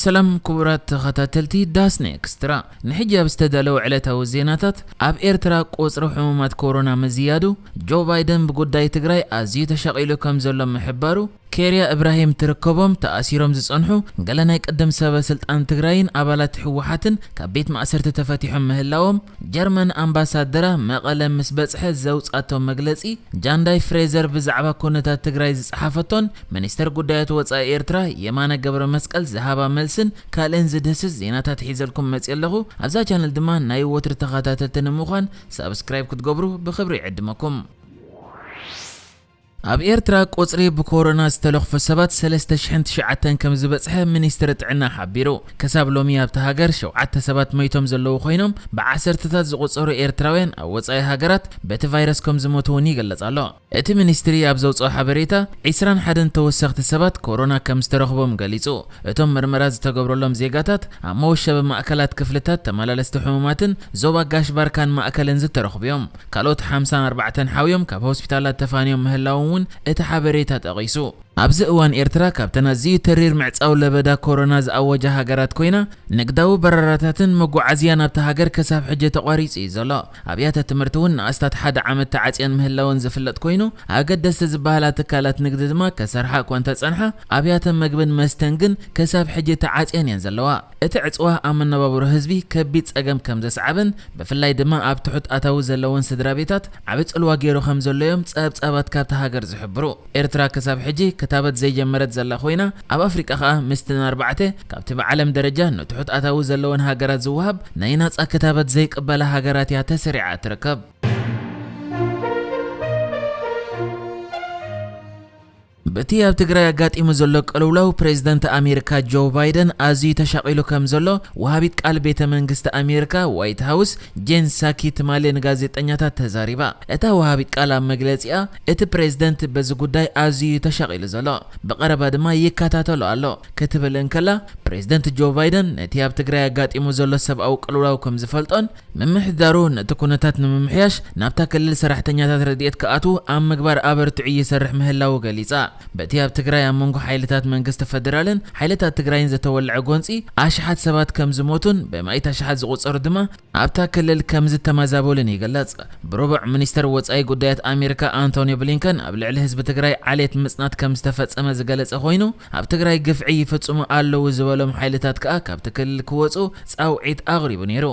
ሰላም ክቡራት ተኸታተልቲ ዳስነ ኤክስትራ፣ ንሕጂ ኣብ ዝተዳለወ ዕለታዊ ዜናታት፣ ኣብ ኤርትራ ቁጽሪ ሕሙማት ኮሮና ምዝያዱ፣ ጆ ባይደን ብጉዳይ ትግራይ ኣዝዩ ተሻቒሉ ከም ዘሎ ምሕባሩ፣ ኬርያ እብራሂም ትርከቦም ተኣሲሮም ዝጸንሑ ገለ ናይ ቅድም ሰበ ስልጣን ትግራይን ኣባላት ህወሓትን ካብ ቤት ማእሰርቲ ተፈቲሖም ምህላዎም፣ ጀርመን ኣምባሳደራ መቐለ ምስ በጽሐ ዘውጻቶ መግለጺ፣ ጃንዳይ ፍሬዘር ብዛዕባ ኩነታት ትግራይ ዝጸሓፈቶን ሚኒስተር ጉዳያት ወጻኢ ኤርትራ የማነ ገብረ መስቀል ዝሃባ መልስን ካልእን ዝድህስስ ዜናታት ሒዘልኩም መጽእ ኣለኹ። ኣብዛ ቻነል ድማ ናይ ወትሪ ተኸታተልቲ ንምዃን ሳብስክራይብ ክትገብሩ ብኽብሪ ይዕድመኩም። ኣብ ኤርትራ ቁጽሪ ብኮሮና ዝተለኽፉ ሰባት ሰለስተ ሽሕን ትሽዓተን ከም ዝበጽሐ ሚኒስትሪ ጥዕና ሓቢሩ። ክሳብ ሎሚ ኣብታ ሃገር ሸውዓተ ሰባት ሞይቶም ዘለዉ ኮይኖም፣ ብዓሰርተታት ዝቑጸሩ ኤርትራውያን ኣብ ወጻኢ ሃገራት በቲ ቫይረስ ከም ዝሞቱ እውን ይግለጽ ኣሎ። እቲ ሚኒስትሪ ኣብ ዘውጽኦ ሓበሬታ፣ ዒስራን ሓደን ተወሰኽቲ ሰባት ኮሮና ከም ዝተረኽቦም ገሊጹ። እቶም መርመራ ዝተገብረሎም ዜጋታት ኣብ መወሸቢ ማእከላት ክፍልታት ተመላለስቲ ሕሙማትን ዞባ ጋሽ ባርካን ማእከልን ዝተረኽቡ እዮም። ካልኦት ሓምሳን ኣርባዕተን ሓውዮም ካብ ሆስፒታላት ተፋንዮም ምህላዎም እውን እቲ ሓበሬታ ጠቒሱ። ኣብዚ እዋን ኤርትራ ካብተን ኣዝዩ ተሪር ምዕጻው ለበዳ ኮሮና ዝኣወጃ ሃገራት ኮይና፣ ንግዳዊ በረራታትን መጓዓዝያን ኣብታ ሃገር ክሳብ ሕጂ ተቋሪጹ እዩ ዘሎ። ኣብያተ ትምህርቲ እውን ንኣስታት ሓደ ዓመት ተዓጽየን ምህላወን ዝፍለጥ ኮይኑ፣ ኣገደስቲ ዝበሃላ ትካላት ንግዲ ድማ ከሰርሓ እኳ እንተጸንሓ፣ ኣብያተ መግብን መስተን ግን ክሳብ ሕጂ ተዓጽየን እየን ዘለዋ። እቲ ዕጽዋ ኣብ መነባብሮ ህዝቢ ከቢድ ጸገም ከም ዘስዓበን፣ ብፍላይ ድማ ኣብ ትሑት ኣታዊ ዘለወን ስድራ ቤታት ዓቢ ጽልዋ ገይሩ ከም ዘሎ እዮም ጸብጻባት ካብታ ሃገር ዝሕብሩ። ኤርትራ ክሳብ ሕጂ ክታበት ዘይጀመረት ዘላ ኮይና፣ ኣብ ኣፍሪቃ ከኣ ምስትን ኣርባዕተ ካብቲ ብዓለም ደረጃ ንትሑት ኣታዊ ዘለወን ሃገራት ዝወሃብ ናይ ናጻ ክታበት ዘይቅበላ ሃገራት እያ ተሰሪዓ ትርከብ። በቲ ኣብ ትግራይ ኣጋጢሙ ዘሎ ቅልውላው፣ ፕሬዝደንት ኣሜሪካ ጆ ባይደን ኣዝዩ ተሻቒሉ ከም ዘሎ ወሃቢት ቃል ቤተ መንግስቲ ኣሜሪካ ዋይት ሃውስ ጄን ሳኪ ትማሊ ንጋዜጠኛታት ተዛሪባ። እታ ወሃቢት ቃል ኣብ መግለጺኣ፣ እቲ ፕሬዝደንት በዚ ጉዳይ ኣዝዩ እዩ ተሻቒሉ ዘሎ፣ ብቐረባ ድማ ይከታተሎ ኣሎ ክትብል እንከላ፣ ፕሬዝደንት ጆ ባይደን ነቲ ኣብ ትግራይ ኣጋጢሙ ዘሎ ሰብኣዊ ቅልውላው ከም ዝፈልጦን ምምሕዳሩ ነቲ ኩነታት ንምምሕያሽ ናብታ ክልል ሰራሕተኛታት ረድኤት ክኣትዉ ኣብ ምግባር ኣበርቲዑ ይሰርሕ ምህላዉ ገሊጻ። በቲ ኣብ ትግራይ ኣብ መንጎ ሓይልታት መንግስቲ ፈደራልን ሓይልታት ትግራይን ዝተወልዐ ጎንጺ ኣሽሓት ሰባት ከም ዝሞቱን ብማእት ኣሽሓት ዝቑጸሩ ድማ ኣብታ ክልል ከም ዝተመዛበሉን ይግለጽ። ብረቡዕ ሚኒስተር ወጻኢ ጉዳያት ኣሜሪካ ኣንቶኒ ብሊንከን ኣብ ልዕሊ ህዝቢ ትግራይ ዓሌት ምጽናት ከም ዝተፈጸመ ዝገለጸ ኮይኑ፣ ኣብ ትግራይ ግፍዒ ይፍጽሙ ኣለዉ ዝበሎም ሓይልታት ከኣ ካብቲ ክልል ክወጹ ጻውዒት ኣቕሪቡ ነይሩ።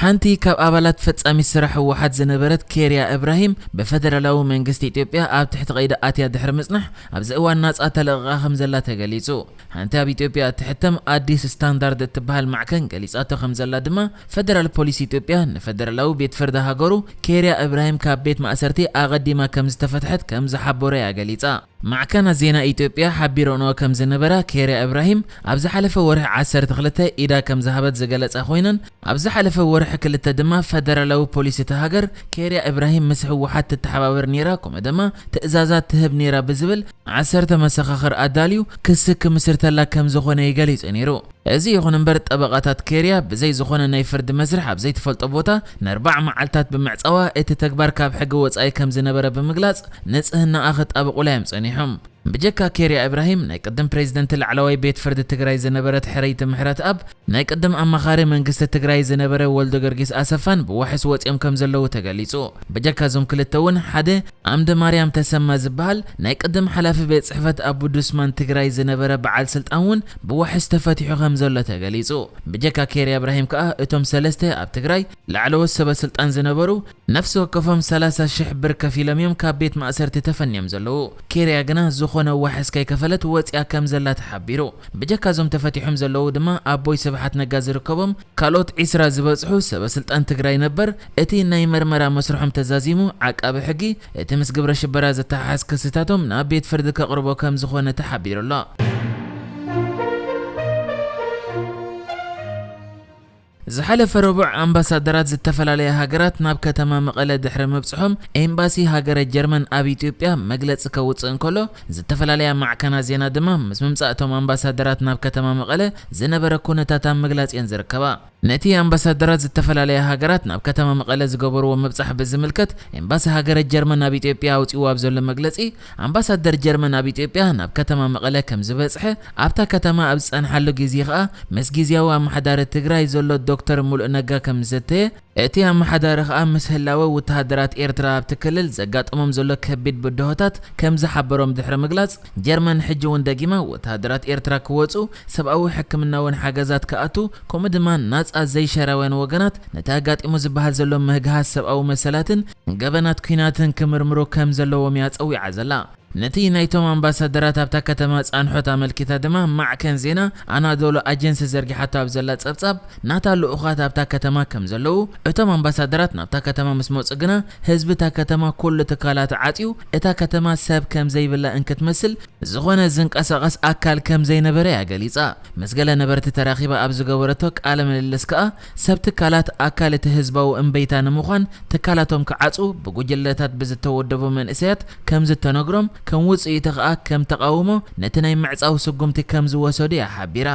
ሓንቲ ካብ ኣባላት ፈጻሚት ስራሕ ህወሓት ዝነበረት ኬርያ እብራሂም ብፈደራላዊ መንግስቲ ኢትዮጵያ ኣብ ትሕቲ ቀይዲ ኣትያ ድሕሪ ምጽናሕ፣ ኣብዚ እዋን ናጻ ተለቒቓ ከም ዘላ ተገሊጹ። ሓንቲ ኣብ ኢትዮጵያ እትሕተም ኣዲስ ስታንዳርድ እትበሃል ማዕከን ገሊጻቶ ከም ዘላ ድማ፣ ፈደራል ፖሊስ ኢትዮጵያ ንፈደራላዊ ቤት ፍርዲ ሃገሩ ኬርያ እብራሂም ካብ ቤት ማእሰርቲ ኣቐዲማ ከም ዝተፈትሐት ከም ዝሓበሮ እያ ገሊጻ። ማዕከናት ዜና ኢትዮጵያ ሓቢረንኦ ከም ዝነበራ፣ ኬርያ እብራሂም ኣብ ዝሓለፈ ወርሒ ዓሰርተ ክልተ ኢዳ ከም ዝሃበት ዝገለጻ ኮይነን፣ ኣብ ዝሓለፈ ወርሒ ክልተ ድማ ፈደራላዊ ፖሊስ እታ ሃገር፣ ኬርያ እብራሂም ምስ ህወሓት ትተሓባበር ነይራ፣ ከምኡ ድማ ትእዛዛት ትህብ ነይራ ብዝብል ዓሰርተ መሰኻኽር ኣዳልዩ ክሲ ክምስርተላ ከም ዝኾነ እዩ ገሊጹ ነይሩ። እዚ ይኹን እምበር፣ ጠበቓታት ኬርያ ብዘይ ዝኾነ ናይ ፍርዲ መስርሕ ኣብ ዘይትፈልጦ ቦታ ንኣርባዓ መዓልታት ብምዕጻዋ፣ እቲ ተግባር ካብ ሕጊ ወጻኢ ከም ዝነበረ ብምግላጽ፣ ንጽህናኣ ክጣበቑላ እዮም ጸኒሖም። ብጀካ ኬርያ እብራሂም፣ ናይ ቅድም ፕሬዝደንት ላዕለዋይ ቤት ፍርዲ ትግራይ ዝነበረት ሕርይቲ ምሕረትኣብ፣ ናይ ቅድም ኣማኻሪ መንግስቲ ትግራይ ዝነበረ ወልደ ገርጊስ ኣሰፋን ብዋሕስ ወጺኦም ከም ዘለዉ ተገሊጹ። ብጀካ እዞም ክልተ እውን፣ ሓደ ኣምደ ማርያም ተሰማ ዝበሃል ናይ ቅድም ሓላፊ ቤት ጽሕፈት ኣቡዱስማን ትግራይ ዝነበረ በዓል ስልጣን እውን ብዋሕስ ተፈቲሑ ከም ዘሎ ተገሊጹ። ብጀካ ኬርያ እብራሂም ከኣ፣ እቶም ሰለስተ ኣብ ትግራይ ላዕለዎት ሰበ ስልጣን ዝነበሩ፣ ነፍሲ ወከፎም ሰላሳ ሽሕ ብር ከፊሎም እዮም ካብ ቤት ማእሰርቲ ተፈንዮም ዘለዉ። ኬርያ ግና ዝኾነ ዋሕስ ከይከፈለት ወጺኣ ከም ዘላ ተሓቢሩ። ብጀካ እዞም ተፈቲሖም ዘለዉ ድማ፣ ኣቦይ ስብሓት ነጋ ዝርከቦም ካልኦት ዒስራ ዝበጽሑ ሰበ ስልጣን ትግራይ ነበር፣ እቲ ናይ መርመራ መስርሖም ተዛዚሙ፣ ዓቃቢ ሕጊ እቲ ምስ ግብረ ሽበራ ዝተሓሓዝ ክስታቶም ናብ ቤት ፍርዲ ከቕርቦ ከም ዝኾነ ተሓቢሩ ኣሎ። ዝሓለፈ ረቡዕ፣ ኣምባሳደራት ዝተፈላለያ ሃገራት ናብ ከተማ መቐለ ድሕሪ ምብጽሖም፣ ኤምባሲ ሃገረ ጀርመን ኣብ ኢትዮጵያ መግለጺ ከውጽእ እንከሎ፣ ዝተፈላለያ ማዕከናት ዜና ድማ ምስ ምምጻእ እቶም ኣምባሳደራት ናብ ከተማ መቐለ ዝነበረ ኩነታት ኣብ ምግላጽ እየን ዝርከባ። ነቲ ኣምባሳደራት ዝተፈላለያ ሃገራት ናብ ከተማ መቐለ ዝገበርዎ ምብጻሕ ብዝምልከት፣ ኤምባሲ ሃገረ ጀርመን ኣብ ኢትዮጵያ ኣውጺእዎ ኣብ ዘሎ መግለጺ፣ ኣምባሳደር ጀርመን ኣብ ኢትዮጵያ ናብ ከተማ መቐለ ከም ዝበጽሐ፣ ኣብታ ከተማ ኣብ ዝጸንሓሉ ግዜ ከኣ ምስ ግዝያዊ ኣመሓዳሪ ትግራይ ዘሎ ዶክተር ሙሉእ ነጋ ከም ዝዘተየ፣ እቲ ኣመሓዳሪ ከኣ ምስ ህላወ ወተሃደራት ኤርትራ ኣብቲ ክልል ዘጋጠሞም ዘሎ ከቢድ ብድሆታት ከም ዝሓበሮም ድሕሪ ምግላጽ፣ ጀርመን ሕጂ እውን ደጊማ ወተሃደራት ኤርትራ ክወጹ፣ ሰብኣዊ ሕክምናውን ሓገዛት ክኣቱ፣ ከምኡ ድማ ናጻ ዘይሸራውያን ወገናት ነቲ ኣጋጢሙ ዝበሃል ዘሎ ምህግሃስ ሰብኣዊ መሰላትን ገበናት ኲናትን ክምርምሩ ከም ዘለዎም እያ ጸዊዓ ዘላ። ነቲ ናይቶም ኣምባሳደራት ኣብታ ከተማ ጻንሖት ኣመልኪታ ድማ ማዕከን ዜና ኣናዶሎ ኣጀንሲ ዘርጊሓቶ ኣብ ዘላ ጸብጻብ፣ ናታ ልኡኻት ኣብታ ከተማ ከም ዘለዉ፣ እቶም ኣምባሳደራት ናብታ ከተማ ምስ መጹ ግና ህዝቢ እታ ከተማ ኩሉ ትካላት ዓጽዩ፣ እታ ከተማ ሰብ ከም ዘይብላ እንክትመስል ዝኾነ ዝንቀሳቐስ ኣካል ከም ዘይነበረ እያ ገሊጻ። ምስ ገለ ነበርቲ ተራኺባ ኣብ ዝገበረቶ ቃለ ምልልስ ከኣ፣ ሰብ ትካላት ኣካል እቲ ህዝባዊ እምበይታ ንምዃን ትካላቶም ክዓጹ ብጉጅለታት ብዝተወደቡ መንእሰያት ከም ዝተነግሮም፣ ከም ውጽኢቱ ከኣ ከም ተቓውሞ ነቲ ናይ ምዕጻው ስጉምቲ ከም ዝወሰዱ እያ ሓቢራ።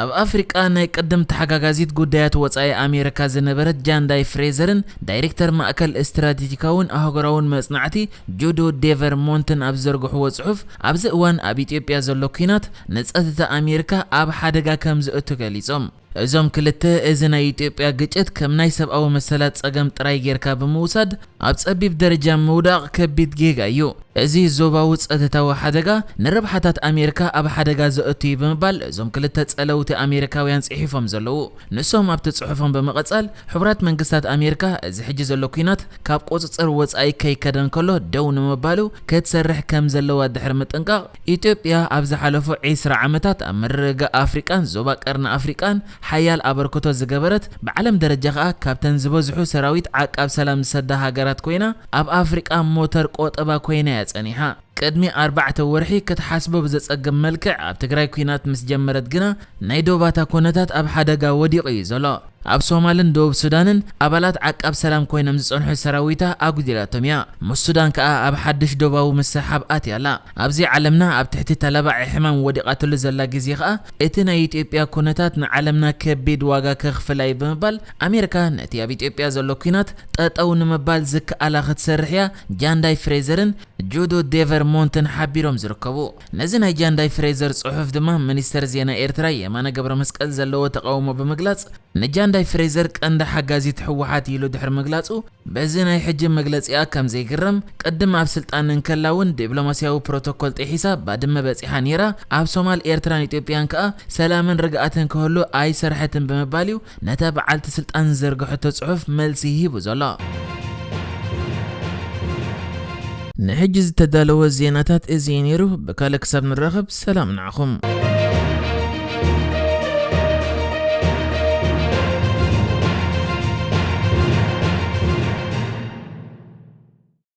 ኣብ ኣፍሪቃ ናይ ቅድም ተሓጋጋዚት ጉዳያት ወጻኢ ኣሜሪካ ዝነበረት ጃንዳይ ፍሬዘርን ዳይሬክተር ማእከል ስትራቴጂካውን ኣህጉራውን መጽናዕቲ ጁዶ ዴቨርሞንትን ኣብ ዝዘርግሕዎ ጽሑፍ፣ ኣብዚ እዋን ኣብ ኢትዮጵያ ዘሎ ኲናት ንጸጥታ ኣሜሪካ ኣብ ሓደጋ ከም ዘእቱ ገሊጾም። እዞም ክልተ፣ እዚ ናይ ኢትዮጵያ ግጭት ከም ናይ ሰብኣዊ መሰላት ጸገም ጥራይ ጌርካ ብምውሳድ፣ ኣብ ጸቢብ ደረጃ ምውዳቕ ከቢድ ጌጋ እዩ። እዚ ዞባዊ ጸጥታዊ ሓደጋ ንረብሓታት ኣሜሪካ ኣብ ሓደጋ ዘእቱ እዩ ብምባል እዞም ክልተ ጸለውቲ ኣሜሪካውያን ጽሒፎም ዘለዉ። ንሶም ኣብቲ ጽሑፎም ብምቕጻል፣ ሕቡራት መንግስታት ኣሜሪካ እዚ ሕጂ ዘሎ ኲናት ካብ ቁጽጽር ወጻኢ ከይከደ እንከሎ ደው ንምባሉ ክትሰርሕ ከም ዘለዋ ድሕሪ ምጥንቃቕ፣ ኢትዮጵያ ኣብ ዝሓለፉ ዒስራ ዓመታት ኣብ ምርግጋእ ኣፍሪቃን ዞባ ቀርኒ ኣፍሪቃን ሓያል ኣበርክቶ ዝገበረት፣ ብዓለም ደረጃ ከኣ ካብተን ዝበዝሑ ሰራዊት ዓቃብ ሰላም ዝሰዳ ሃገራት ኮይና፣ ኣብ ኣፍሪቃ ሞተር ቆጠባ ኮይና እያ ጸኒሓ። ቅድሚ ኣርባዕተ ወርሒ ክትሓስቦ ብዘጸግም መልክዕ ኣብ ትግራይ ኲናት ምስ ጀመረት ግና ናይ ዶባታ ኩነታት ኣብ ሓደጋ ወዲቑ እዩ ዘሎ። ኣብ ሶማልን ደቡብ ሱዳንን ኣባላት ዓቃብ ሰላም ኮይኖም ዝጸንሑ ሰራዊታ ኣጉዲላቶም እያ። ምስ ሱዳን ከኣ ኣብ ሓድሽ ዶባዊ ምስሕሓብ ኣትያ ኣላ። ኣብዚ ዓለምና ኣብ ትሕቲ ተላባዒ ሕማም ወዲቓትሉ ዘላ ግዜ ከኣ፣ እቲ ናይ ኢትዮጵያ ኩነታት ንዓለምና ከቢድ ዋጋ ከኽፍላ እዩ ብምባል፣ ኣሜሪካ ነቲ ኣብ ኢትዮጵያ ዘሎ ኲናት ጠጠው ንምባል ዝከኣላ ክትሰርሕ እያ፣ ጃንዳይ ፍሬዘርን ጁዶ ዴቨርሞንትን ሓቢሮም ዝርከቡ። ነዚ ናይ ጃንዳይ ፍሬዘር ጽሑፍ ድማ ሚኒስተር ዜና ኤርትራ የማነ ገብረ መስቀል ዘለዎ ተቃውሞ ብምግላጽ፣ ንጃንዳይ ፍሬዘር ቀንዲ ሓጋዚት ህወሓት ኢሉ ድሕሪ ምግላጹ፣ በዚ ናይ ሕጂ መግለጺኣ ከም ዘይግረም፣ ቅድም ኣብ ስልጣን እንከላ እውን ዲፕሎማስያዊ ፕሮቶኮል ጥሒሳ ባድመ በጺሓ ነይራ፣ ኣብ ሶማል ኤርትራን ኢትዮጵያን ከኣ ሰላምን ርግኣትን ክህሉ ኣይሰርሐትን ብምባል እዩ ነታ በዓልቲ ስልጣን ዝዘርግሐቶ ጽሑፍ መልሲ ሂቡ ዘሎ። ንሕጂ ዝተዳለወ ዜናታት እዚ እዩ ነይሩ። ብካልእ ክሳብ ንራኸብ ሰላም ንዓኹም።